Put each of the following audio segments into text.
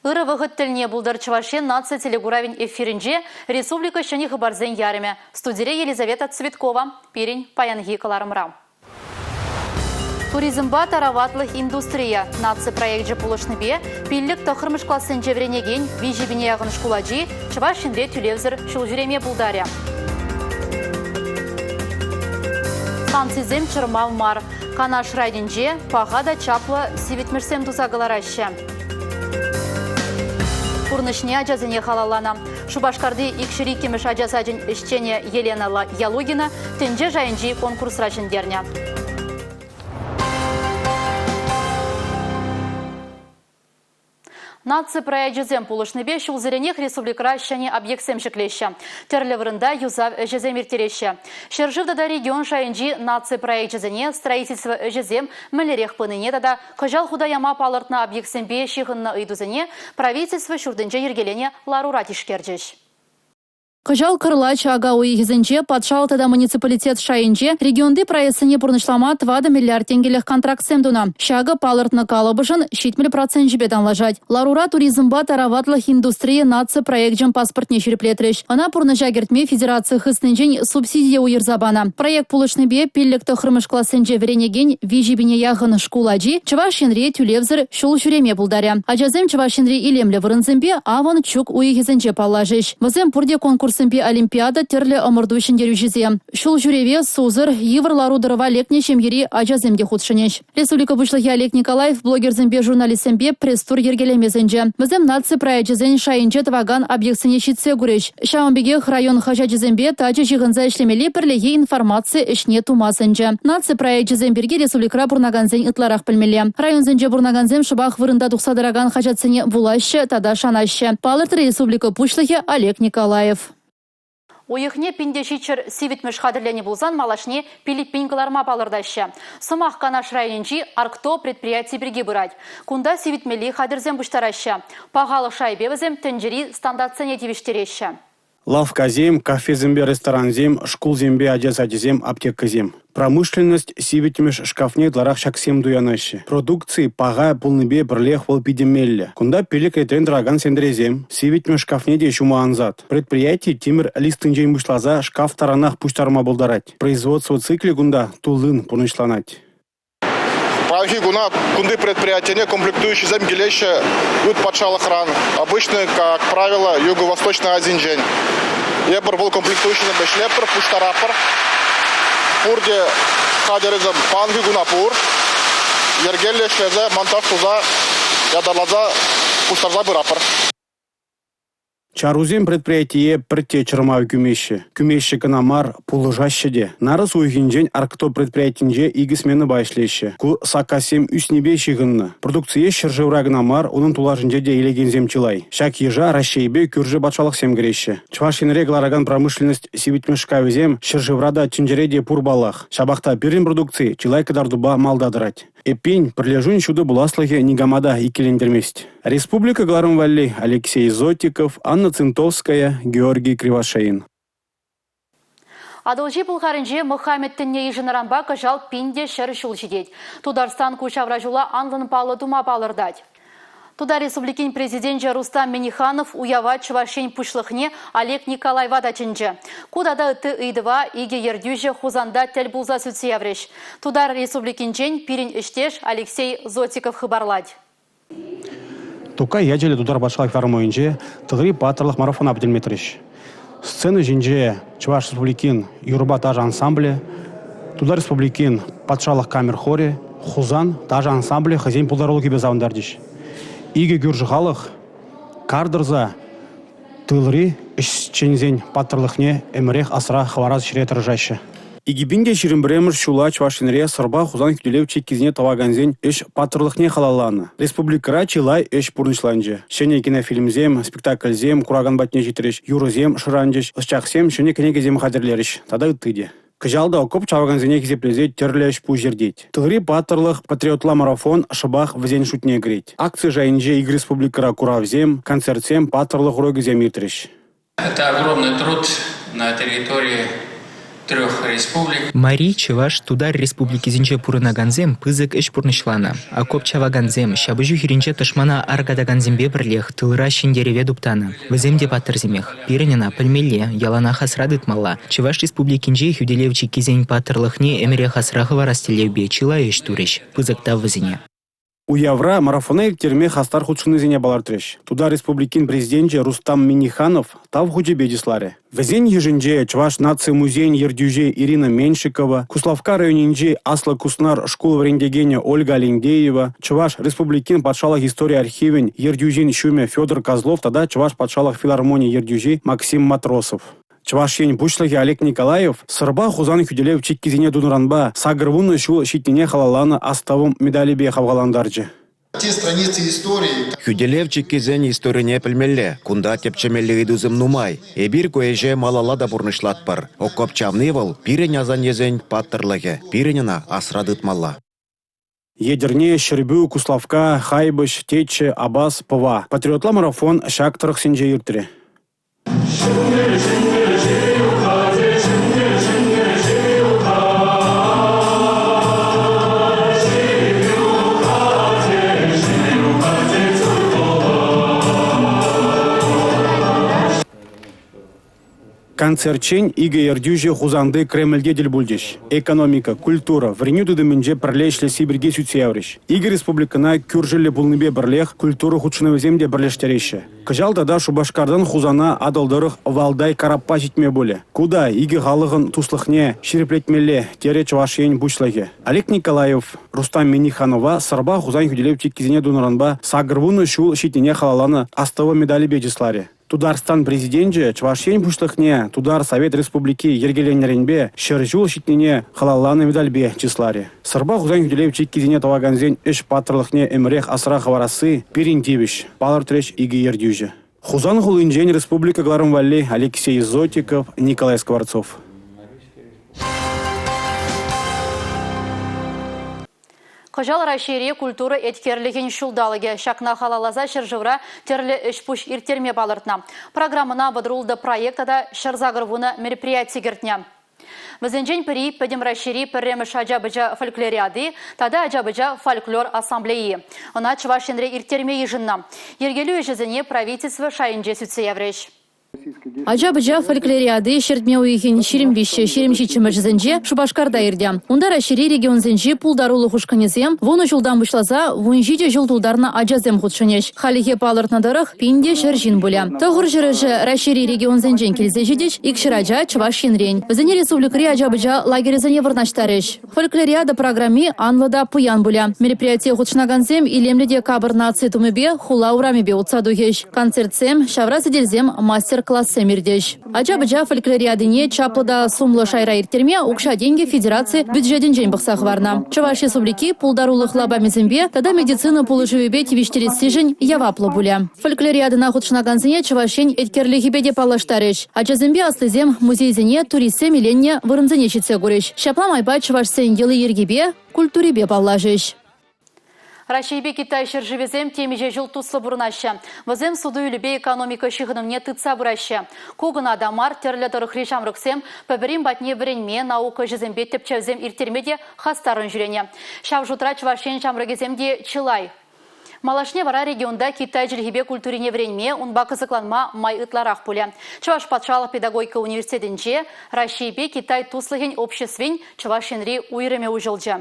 Ырӑ вӑхӑт тӗлне пултӑр Чӑваш Ен наци телекуравӗн эфирӗнче республика ҫӗнӗ хыпарсен ярӑмӗ. Студире Елизавета Цветкова. Пирӗн паянхи кӑларӑмра. Туризмпа тараватлӑх индустрийӗ наци проекчӗ пулӑшнипе пиллӗк тӑххӑрмӗш классенче вӗренекен 3 пине яхӑн шкул ачи Чӑваш Енре тӳлевсӗр ҫул ҫӳреме пултарӗ. Санкцисем чӑрмав мар. Канаш районӗнче паха та чаплӑ сивӗтмӗшсем туса кӑлараҫҫӗ. Пурнӑҫне ачасене халалланӑ. Шупашкарти 202-мӗш ача сачӗн ӗҫченӗ Елена Ялугина тӗнче шайӗнчи конкурсра ҫӗнтернӗ. Наци проекчӗсем пулӑшнипе ҫулсеренех республикӑра ҫӗнӗ объектсем ҫӗклеҫҫӗ. Тӗрлӗ вырӑнта юсав ӗҫӗсем ирттереҫҫӗ. Ҫӗршыв тата регион шайӗнчи наци проекчӗсене строительство ӗҫӗсем мӗнлерех пынине тата кӑҫал хута яма палӑртнӑ объектсемпе ҫыхӑннӑ ыйтусене правительство ҫуртӗнче йӗркеленӗ ларура тишкерчӗҫ. Кӑҫал кӑрлач ака уйӑхӗсенче патшалӑх тата муниципалитет шайӗнче регионти проектсене пурнӑҫлама 4 миллиард тенкӗлӗх контрактсем тунӑ. Ҫакӑ палӑртнӑ калӑпӑшӑн 70 проценчӗпе танлашать. Ларура туризмпа тараватлӑх индустрийӗ наци проекчӗн паспортне ҫирӗплетрӗҫ. Ӑна пурнӑҫа кӗртме федераци хыснинчен субсидие уйӑрса панӑ. Проект пулӑшнипе пиллӗк тӑххӑрмӗш классенче вӗренекен 3 пине яхӑн шкул ачи Чӑваш Енре тӳлевсӗр ҫул ҫӳреме пултарӗ. Ачасем Чӑваш Енри илемлӗ вырӑнсемпе авӑн, чӳк уйӑхӗсенче паллашӗҫ. Вӗсем пурте конкурссемпе олимпиада, тӗрлӗ ӑмӑрту ҫӗнтерӳҫисем. Ҫул ҫӳреве сусӑр, йывӑр лару-тӑрӑва лекнӗ ҫемьери ачасем те хутшӑнӗҫ. Республика Пуҫлӑхӗ Олег Николаев блогерсемпе журналистсемпе пресс-тур йӗркелеме сӗнчӗ. Вӗсем наци проекчӗсен шайӗнче тӑвакан объектсене ҫитсе курӗҫ. Ҫавӑн пекех район хаҫачӗсемпе тачӑ ҫыхӑнса ӗҫлемелли пӗрлехи информаци ӗҫне тума сӗнчӗ. Наци проекчӗсем пирки республикӑра пурӑнакансен ытларах пӗлмелле. Районсенче пурӑнакансем шӑпах вырӑнта тухса тӑракан хаҫатсене вулаҫҫӗ тата шанаҫҫӗ, палӑртрӗ республика Пуҫлӑхӗ Олег Николаев. Уйӑхне 1700 сивӗтмӗш хатӗрленӗ пулсан малашне 5000 кӑларма палӑртаҫҫӗ. Сӑмах Канаш районӗнчи Аркто предприяти пирки пырать. Кунта сивӗтмелли хатӗрсем пуҫтараҫҫӗ. Пахалӑх шайӗпе вӗсем тӗнчери стандартсене тивӗҫтереҫҫӗ. Лавккасем, кафесемпе ресторансем, шкулсемпе ача сачӗсем, аптекӑсем. Промышленность сивӗтмӗш шкафне ытларах ҫаксем туянаҫҫӗ. Продукци паха пулнипе пӗрлех вӑл питӗ меллӗ. Кунта пилӗк ретрен тӑракан сентресем, сивӗтмӗш шкафне те ҫума ансат. Предприяти тимӗр листинчен пуҫласа шкаф таранах пуҫтарма пултарать. Производство циклӗ кунта туллин пурнӑҫланать. Паянхи куна кунти предприятине комплектующисем килеҫҫӗ ют патшалӑхран. Обычно, как правило, Юго-Восточной Азинчен. Эпир вӑл комплектующисемпе ӗҫлетпӗр, пуҫтаратпӑр. Пурте хатӗрӗсем паянхи куна пур. Йӗркеллӗ ӗҫлесе, монтаж туса, ятарласа пуҫтарса пыратпӑр. Чарусем предприятие пӗртте чӑрмав кӳмеҫҫӗ. Кӳмеҫҫӗ кӑна мар, пулӑшаҫҫӗ те. Нарӑс уйӑхӗнчен Аркто предприятинче икӗ сменӑпа ӗҫлеҫҫӗ. Ку саккассем ӳснипе ҫыхӑннӑ. Продукцие ҫӗршывра кӑна мар, унӑн тулашӗнче те илекенсем чылай. Ҫак йыша Раҫҫейпе кӳршӗ патшалӑхсем кӗреҫҫӗ. Чӑваш Енре кӑларакан промышленность сивӗтмӗш шкафӗсем ҫӗршывра та, тӗнчере те пур паллах. Ҫапах та пирӗн продукци чылай кӑтартупа малта тӑрать. Эппин, пӗрлешӳн ҫутӑ пуласлӑхӗ никама та иккӗлентермест. Республика кӑларӑм валли Алексей Зотиков, Анна Цинтовская, Георгий Кривошеин. Атӑлҫи Пӑлхарӗнче Мӑхаммет тӗнне йышӑннӑранпа кӑҫал 1100 ҫул ҫитет. Тутарстан ку ҫавра ҫула анлӑн паллӑ тума палӑртать. Тутар Республикин Президенчӗ Рустам Минниханов уява Чӑваш Ен Пуҫлӑхне Олег Николаева та чӗнчӗ. Ку тата ытти ыйтӑва икӗ ертӳҫӗ Хусанта тӗл пулса сӳтсе яврӗҫ. Тутар Республикинчен пирӗн ӗҫтеш Алексей Зотиков хыпарлать. Тукай ячӗллӗ Тутар патшалӑх филармонийӗнче Тылри паттӑрлӑх марафона пӗтӗмлетрӗҫ. Сцена ҫинче Чӑваш Республикин юрӑпа ташӑ ансамблӗ, Тутар Республикин патшалӑх камер хорӗ, Хусан ташӑ ансамблӗ хӑйсен пултарулӑхӗпе савӑнтарчӗҫ. Икӗ кӳршӗ халӑх кар тӑрса тылри ӗҫченсен паттӑрлӑхне ӗмӗрех асра хӑварас ӗҫре тӑрӑшаҫҫӗ. 2021-мӗш ҫула Чӑваш Енре Сӑрпа Хусан хӳтӗлев чиккисене тӑвакансен ӗҫ паттӑрлӑхне халалланӑ. Республикӑра чылай ӗҫ пурнӑҫланчӗ. Ҫӗнӗ кинофильмсем, спектакльсем куракан патне ҫитрӗҫ, юрӑсем шӑранчӗҫ, ӑсчахсем ҫӗнӗ кӗнекесем хатӗрлерӗҫ тата ытти те. Кӑҫал та окоп чавакансене хисеплесе тӗрлӗ ӗҫ-пуҫ иртет. Тылри паттӑрлӑх патриотла марафон шӑпах вӗсен шутне кӗрет. Акци шайӗнче ик республикӑра куравсем, концертсем, паттӑрлӑх урокӗсем иртрӗҫ. Это огромный труд на территории. Трех республик. Мари, Чӑваш, Тутар республикисенче пурӑнакансем пысӑк ӗҫ пурнӑҫланӑ. Окоп чавакансем, ҫапӑҫу хирӗнче тӑшмана аркатакансемпе пӗрлех тылра ҫӗнтерӗве туптанӑ. Вӗсем те паттӑрсемех. Пирӗн ӑна пӗлмелле, яланах асра тытмалла. Чӑваш Республикинче хӳтӗлев чиккисен паттӑрлӑхне ӗмӗрех асра хӑварас тӗллевпе чылай ӗҫ турӗҫ. Пысӑк тав вӗсене. Уявра марафона ирттерме хастар хутшӑннисене палӑртрӗҫ. Тутар Республикин Президенчӗ Рустам Минниханов Тав хучӗпе чысларӗ. Вӗсен йышӗнче Чӑваш наци музейӗн ертӳҫи Ирина Меньшикова, Куславкка районӗнчи Аслӑ Куснар шкул вӗрентекенӗ Ольга Алендеева, Чӑваш Республикин патшалӑх истори архивӗн ертӳҫин ҫумӗ Федор Козлов тата Чӑваш патшалӑх филармони ертӳҫи Максим Матросов. Чӑваш Ен Пуҫлӑхӗ Олег Николаев Сӑрпа Хусан хӳтӗлев чиккисене тунӑранпа 80 ҫул ҫитнине халалланӑ астӑвӑм медалӗпе хавхалантарчӗ. Те страницы истории. Хӳтӗлев чиккисен историне пӗлмелле. Кунта тӗпчемелли ыйтусем нумай. Эпир ку ӗҫе малалла та пурнӑҫлатпӑр. Окоп чавни вӑл пирӗн асаннесен паттӑрлӑхӗ. Пирӗн ӑна асра тытмалла. Етӗрне, Ҫӗрпӳ, Куславкка, Хайпӑҫ, Теччӗ, Апас, Пӑва. Патриотла марафон ҫак тӑрӑхсенче иртрӗ. Концертчен икӗ ертӳҫӗ Хусанти Кремльте тӗл пулчӗҫ. Экономика, культура, вӗренӳ тытӑмӗнче пӗрле ӗҫлесси пирки сӳтсе яврӗҫ. Икӗ республикӑна кӳршӗллӗ пулнипе пӗрлех культура хутшӑнӑвӗсем те пӗрлештереҫҫӗ. Кӑҫал тата Шупашкартан Хусана Атӑл тӑрӑх Валдай караппа ҫитме пулӗ. Ку та икӗ халӑхӑн туслӑхне ҫирӗплетмелле, терӗ Чӑваш Ен Пуҫлӑхӗ. Олег Николаев Рустам Минниханова Сӑрпа Хусан хӳтӗлев чиккисене тунӑранпа 80 ҫул ҫитнине халалланӑ астӑвӑм медалӗпе чысларӗ. Тутарстан Президенчӗ Чӑваш Ен Пуҫлӑхне Тутар Совет Республики йӗркеленнӗренпе 100 ҫул ҫитнине халалланӑ медальпе чысларӗ. Сӑрпа Хусан хӳтӗлев чиккисене тӑвакансен ӗҫ паттӑрлӑхне ӗмӗрех асра хӑварасси пирӗн тивӗҫ, палӑртрӗҫ икӗ ертӳҫӗ. Хусан хулинчен республика кӑларӑм валли Алексей Зотиков, Николай Скворцов. Кӑҫал Раҫҫейре культура еткерлӗхӗн ҫулталӑкӗ. Ҫакна халалласа ҫӗршывра тӗрлӗ ӗҫ-пуҫ ирттерме палӑртнӑ. Программӑна вӑтӑр проект тата 180 мероприяти кӗртнӗ. Вӗсенчен пӗри Пӗтӗм Раҫҫейри пӗрремӗш ача-пӑча фольклориади тата ача-пӑча фольклор ассамблейи. Ӑна Чӑваш Енре ирттерме йышӑннӑ. Йӗркелӳ ӗҫӗсене правительство шайӗнче сӳтсе яврӗҫ. Ача-пӑча фольклориади ҫӗртме уйӑхӗн 23-27-мӗшӗсенче Шупашкарта иртӗ. Унта Раҫҫейри регионсенчи пултарулӑх ушкӑнӗсем вунӑ ҫултан пуҫласа 17 ҫул тултарнӑ ачасем хутшӑнӗҫ. Хальлӗхе палӑртнӑ тӑрӑх, пин те ҫӗр ҫын пулӗ. Тӑхӑр ҫӗрӗшӗ Раҫҫейри регионсенчен килсе ҫитӗҫ, икҫӗр ача Чӑваш Енрен. Вӗсене республикӑри ача-пӑча лагерӗсене вырнаҫтарӗҫ. Фольклориада программи анлӑ та пуян пулӗ. Мероприятие хутшӑнакансем илемлӗ те капӑр наци тумӗпе хула урамӗпе утса тухӗҫ. Концертсем, ҫавра сӗтелсем, мастер-классем иртӗҫ. Ача-пӑча фольклориадине чаплӑ та сумлӑ шайра ирттерме укҫа-тенкӗ федераци бюджетӗнчен пӑхса хӑварнӑ. Чӑваш Республики пултарулӑх лапамӗсемпе тата медицина пулӑшӑвӗпе тивӗҫтерессишӗн яваплӑ пулӗ. Фольклориадӑна хутшӑнакансене Чӑваш Ен еткерлӗхӗпе те паллаштарӗҫ. Ачасемпе аслисем музейсене, туристсем иленнӗ вырӑнсене ҫитсе курӗҫ. Ҫапла майпа чӑвашсен йӑли-йӗркипе, культурипе паллашӗҫ. Раҫҫейпе Китай ҫӗршывӗсем темиҫе ҫул туслӑ пурӑнаҫҫӗ. Вӗсем суту-илӳпе экономика ҫыхӑнӑвне тытса пыраҫҫӗ. Ку кӑна та мар, тӗрлӗ тӑрӑхри ҫамрӑксем пӗр-пӗрин патне вӗренме, наука ӗҫӗсемпе тӗпчевсем ирттерме те хастаррӑн ҫӳренӗ. Ҫав шутра Чӑваш Ен ҫамрӑкӗсем те чылай. Малашне вара регионта китай чӗлхипе культурине вӗренме, унпа кӑсӑкланма май ытларах пулӗ. Чӑваш патшалӑх педагогика университетӗнче Раҫҫейпе Китай туслӑхӗн обществин Чӑваш Енри уйрӑмӗ уҫӑлчӗ.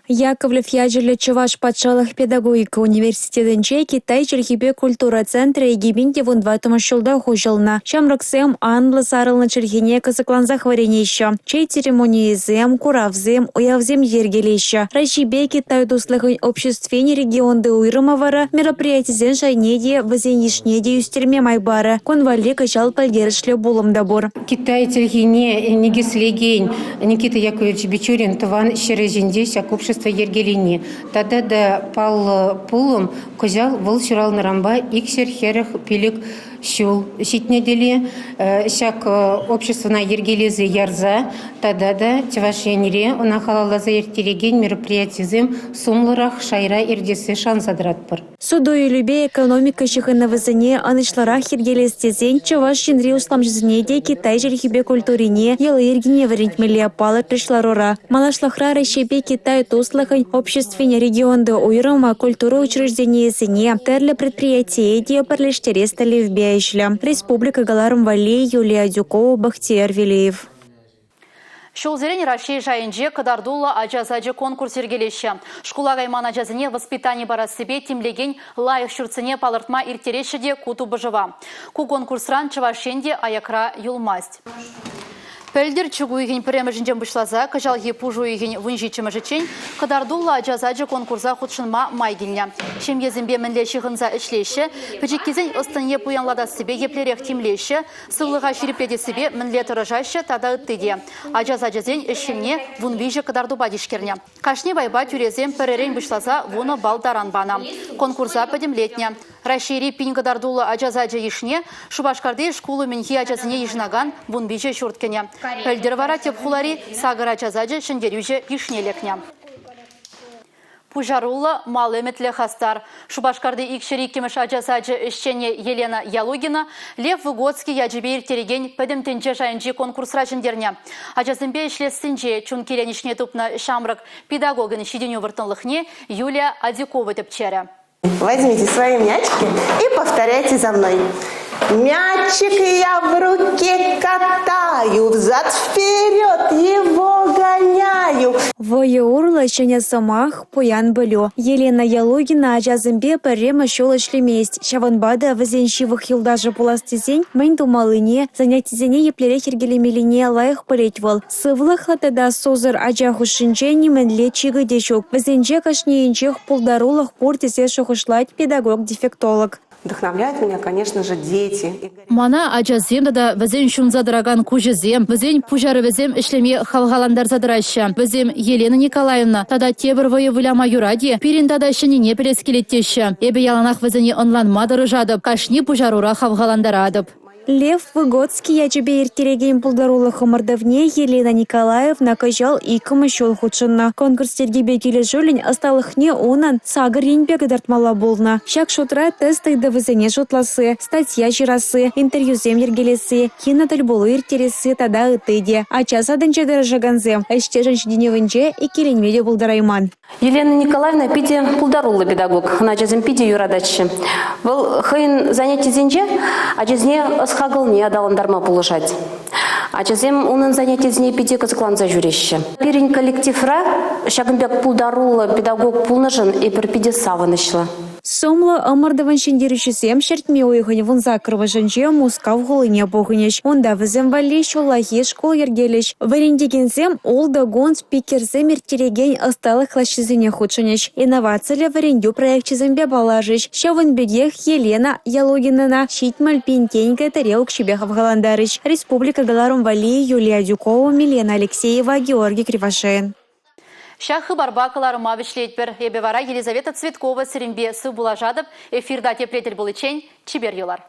Яковлев ячӗллӗ Чӑваш патшалӑх педагогика университетӗнче Китай чӗлхипе культура центрӗ 2014 ҫулта уҫӑлнӑ. Ҫамрӑксем анлӑ сарӑлнӑ чӗлхене кӑсӑклансах вӗренеҫҫӗ. Чей церемонийӗсем, куравсем, уявсем йӗркелеҫҫӗ. Раҫҫейпе Китай туслӑхӗн обществин регионти уйрӑмӗ вара мероприятисен шайне те, вӗсен йышне те ӳстерме май парӗ. Кун валли кӑҫал пӗлтерӗшлӗ пулӑм та пур. Китай чӗлхине никӗслекен Никита Яковлевич Бичурин тӑван ҫӗрӗ ҫинче ҫак общество йӗркелени тата та паллӑ пулӑм кӑҫал вӑл ҫуралнӑранпа 245 ҫул. ҫул ҫитнӗ тӗле ҫак обществӑна йӗркелесе ярса тата та Чӑваш Енре ӑна халалласа ирттерекен мероприятисем сумлӑрах шайра иртессе шанса тӑратпӑр. Суту-илӳпе экономика ҫыхӑнӑвӗсене ӑнӑҫлӑрах йӗркелес тесен Чӑваш Енри усламҫӑсене те Китай чӗлхипе культурине, йӑли-йӗркине вӗрентмелле, палӑртрӗҫ ларура. Малашлӑхра Раҫҫейпе Китай туслӑхӗн обществин регионти уйрӑмӗ культура учрежденийӗсене, тӗрлӗ предприятие те пӗрлештерес тӗллевпе ӗҫлӗ. Республика кӑларӑм валли Юлия Адюкова, Бахтияр Велиев. Ҫулсерен Раҫҫей шайӗнче кӑтартуллӑ ача сачӗ конкурс йӗркелеҫҫӗ. Шкула кайман ачасене воспитани парассипе тимлекен лайӑх ҫуртсене палӑртма ирттереҫҫӗ те ку тупӑшӑва. Ку конкурсран Чӑваш Ен те аякра юлмасть. Пӗлтӗр чӳк уйӑхӗн пӗрремӗшӗнчен пуҫласа кӑҫалхи пуш уйӑхӗн 17-мӗшӗччен кӑтартуллӑ ача сачӗ конкурса хутшӑнма май килнӗ. Ҫемьесемпе мӗнле ҫыхӑнса ӗҫлеҫҫӗ, пӗчӗккисен ӑс-тӑнне пуянлатассипе еплерех тимлеҫҫӗ, сывлӑха ҫирӗплетессипе мӗнле тӑрӑшаҫҫӗ тата ытти те. Ача сачӗсен ӗҫ-хӗлне 13 кӑтартупа тишкернӗ. Кашни пайпа тӳресем пӗрререн пуҫласа 10 балл таран панӑ. Конкурса пӗтӗмлетнӗ. Раҫҫейри пин кӑтартуллӑ ача сачӗ йышне Шупашкарти шкул умӗнхи ачасене йышӑнакан 13 ҫурт кӗнӗ. Пӗлтӗр вара тӗп хулари сакӑр ача сачӗ ҫӗнтерӳҫӗ йышне лекнӗ. Пуҫаруллӑ, мал ӗмӗтлӗ хастар. Шупашкарти 202-мӗш ача сачӗ ӗҫченӗ Елена Ялугина Лев Выгодский ячӗпе ирттерекен Пӗтӗм тӗнче шайӗнчи конкурсра ҫӗнтернӗ. Ачасемпе ӗҫлессинче чун киленӗҫне тупнӑ ҫамрӑк педагогӑн ҫитӗнӳ вӑрттӑнлӑхне Юлия Адюкова тӗпчерӗ. Возьмите свои мячики и повторяйте за мной. Мячик я в руке катаю, взад-вперед его гоняю. Вӑйӑ урлӑ ҫӗнӗ сӑмах, пуян пӗлӳ. Елена Ялугина ачасемпе пӗрремӗш ҫул ӗҫлемест. Ҫавӑнпа та вӗсен ҫывӑх юлташӗ пулас тесен мӗн тумаллине, занятисене еплерех йӗркелемеллине лайӑх пӗлет вӑл. Сывлӑхлӑ тата сусӑр ача хушшинче нимӗнле чикӗ те ҫук. Вӗсенче кашнийӗнчех пултарулӑх пур тесе шухӑшлать педагог-дефектолог. Вдохновляют меня, конечно же, дети. Мана ачасем тата вӗсен ҫунса тӑракан куҫӗсем, вӗсен пуҫарӑвӗсем ӗҫлеме хавхалантарса тӑраҫҫӗ. Вӗсем Елена Николаевна тата тепӗр вӑйӑ выляма юрать-и? Пирӗн тата ҫӗннине пӗлес килет теҫҫӗ. Эпӗ яланах вӗсене ӑнланма тӑрӑшатӑп, кашни пуҫарура хавхалантаратӑп. Лев Выгодский ячӗпе ирттерекен пултарулӑх ӑмӑртӑвне Елена Николаевна кӑҫал иккӗмӗш ҫул хутшӑннӑ. Конкурс йӗркипе килӗшӳллӗн ӑсталӑхне унӑн сакӑр енпе кӑтартмалла пулнӑ. Ҫак шутра тест ыйтӑвӗсене шутласси, статья ҫырасси, интервьюсем йӗркелесси, кинотӗлпулу ирттересси тата ытти те. Ача садӗнче тӑрӑшакансем ӗҫтешӗн ҫитӗнӗвӗнче иккӗленме те пултарайман. Елена Николаевна питӗ пултаруллӑ педагог. Ӑна ачасем питӗ юратаҫҫӗ. Вӑл хӑйӗн занятисенче ачасене ӑс-хакӑлне аталантарма пулӑшать. Ачасем унӑн занятисене питӗ кӑсӑкланса ҫӳреҫҫӗ. Пирӗн коллективра ҫакӑн пек пултаруллӑ педагог пулнӑшӑн эпир питӗ савӑнӑҫлӑ. Сумлӑ ӑмӑртӑвӑн ҫӗнтерӳҫисем ҫӗртме уйӑхӗн 18-мӗшӗнче Мускав хулине пухӑнӗҫ. Унта вӗсем валли ҫуллахи шкул йӗркелӗҫ. Вӗрентекенсем ултӑ кун спикерсем ирттерекен ӑсталӑх лаҫҫисене хутшӑнӗҫ, инновациллӗ вӗрентӳ проекчӗсемпе паллашӗҫ. Ҫавӑн пекех Елена Ялугинӑна 70 пин тенкӗ тӗрев укҫипе хавхалантарӗҫ. Республика кӑларӑм валли Юлия Адюкова, Милена Алексеева, Георгий Кривошеин. Ҫак хыпарпа кӑларӑма вӗҫлетпӗр. Эпӗ вара Елизавета Цветкова сирӗнпе сывпуллашатӑп. Эфирта тепре тӗл пуличчен чипер юлар.